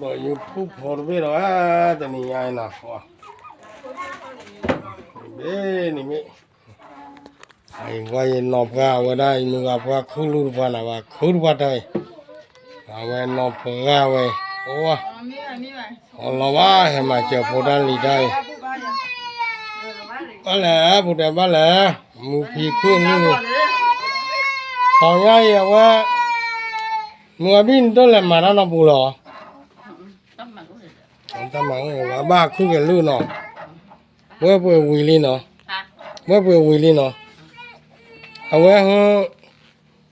ဒီးယဖုဖိတဘ့ၣ်ဒီး တနံၤညါအံၤနီၤ, ဘ့ၣ်န့ၣ်မ့ၢ် အံၤ ပှၤယနီၢ်ပှၤဝဲဒၣ် ယမုၢ်ဂၤပှၤခုလူတပှၤနၤဘၣ် ခုတပှၤတၢ်အံၤ, အဝဲနီၢ်ပှၤဝဲ အိၣ်ဝဲ အလီၤဘၣ် ဟဲမၤစၢၤဖိတၢ်လံၤတၢ်အံၤ, ဘၣ်လဲၣ် ဖိတဲဘၣ်လဲၣ်, မူဖံခုလူန့ၣ်, တီၤညါအံၤအဝဲ မုၢ်အဘံၣ်နတလဲၤမၤတၢ်နီတပူၤလီၤ. တၢ်မၤအိၣ် ဘၣ်ခုက့ၤလုၢ်နီၤ, ဝဲပှ့ၤဝံၤလံနီၤ, ဝဲပှ့ၤဝံၤလံနီၤ, အဝဲ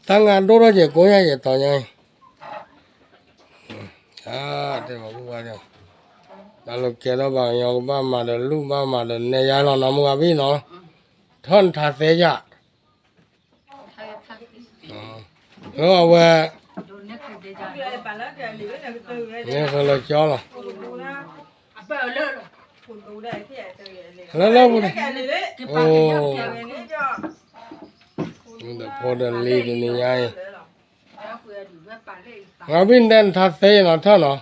တၢ်ငါဒိၣ်ထီၣ်က့ၤကိးညါက့ၤတီၤညါအံၤ, တဲဘၣ်ပှၤ, တၢ်လၢကဲထီၣ်ပှၤကညီကဘၣ်မၤဒီးလုၢ်ဘၣ်မၤဒီး နဲယါလီၤနီၤ မုၢ်ဂၤဘံၣ်နီၤ, ထၢၣ်နထါသဲယၤ လၢအဝဲ န့ၣ်ဃီလၢကၠီလီၤ, လၢလၢပူၤန့ၣ်, အိၣ်, ဒီးဖိဒီးလံၤတနံၤညါအံၤ, ငါဘံၣ်နတဲနထါသ့နီၤထၢၣ်နီၤ,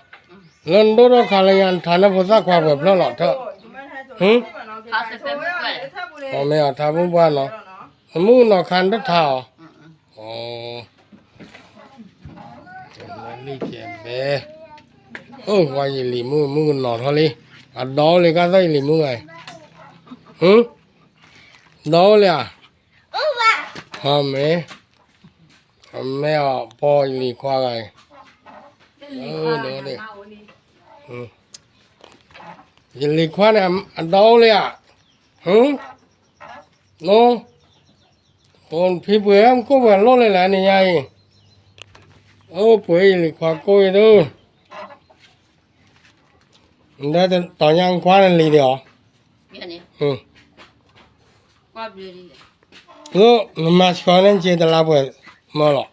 လၢနဒိၣ်ထီၣ်ခါလၢညါနထါန့ၣ်ဖိသၣ်ခွါပှဲၤဖျၢၣ်လီၤထၢၣ်, အမ့ၢ်အီၤထါမုၢ်ပှၢ်နီၤ, နမုၣ်ကနီၤခါနတထါအီၤ, အ လံကဲဘဲ, အိၣ် ပှၤယလံၤမုၣ် မုၣ်ကနီၤထီၣ်လံ, အဒီအိၣ်လံကသီၣ်ယလံၤမုၣ်ဂၤ, ဒီအိၣ်လံဧါ, မ့ၢ်, အမ့ၢ်အီၤပီၢ်ယလံၤခွါဂၤအံၤ, ယလံၤခွါန့ၣ် အဒီအိၣ်လံဧါ, န အိၣ်ဖံပှ့ၤ မကိၣ်ပှဲၤလိၣ်လၢလဲၣ် နံၤညါအံၤ, အိၣ်ပှ့ၤယလံၤခွါကိၣ်အံၤဒုး, နတဲတီၤညါနခွါနလံၤဒံးအီၤ, နမၤဆှီန့ၣ် က့တလါပှဲၤမၢလီၤ,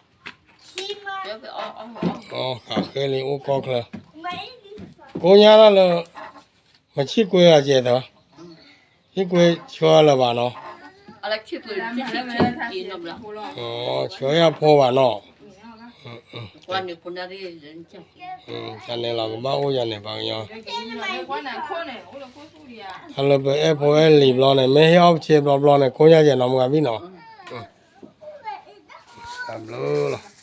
ဃးဃဲလံအိၣ်ကီၢ်ချၢ, ကိးညါလၢ မၤဆံၣ်ကွ့အီၤကဲသၢ, ဆံၣ်ကွ့ဆှၢလၢၤဘၣ်နီၤ, ဆှၢယၤဖိဘၣ်နီၤ, တၢ်န့ၣ်လီၤကဘၣ်အိၣ်ယၤန့ၣ် ပှၤကညီ, တၢ်လၢပအဲၣ်ဖိအဲၣ်လံၤဘျီန့ၣ် မ့ၢ်ဟ့ၣ်အီၣ်ပဆ့ဘျီဘျီန့ၣ် ကိးညါယဲၢ်နီၤ မုၢ်ဂၤဘံၣ်နီၤ, တၢ်ဘျုးလီၤ.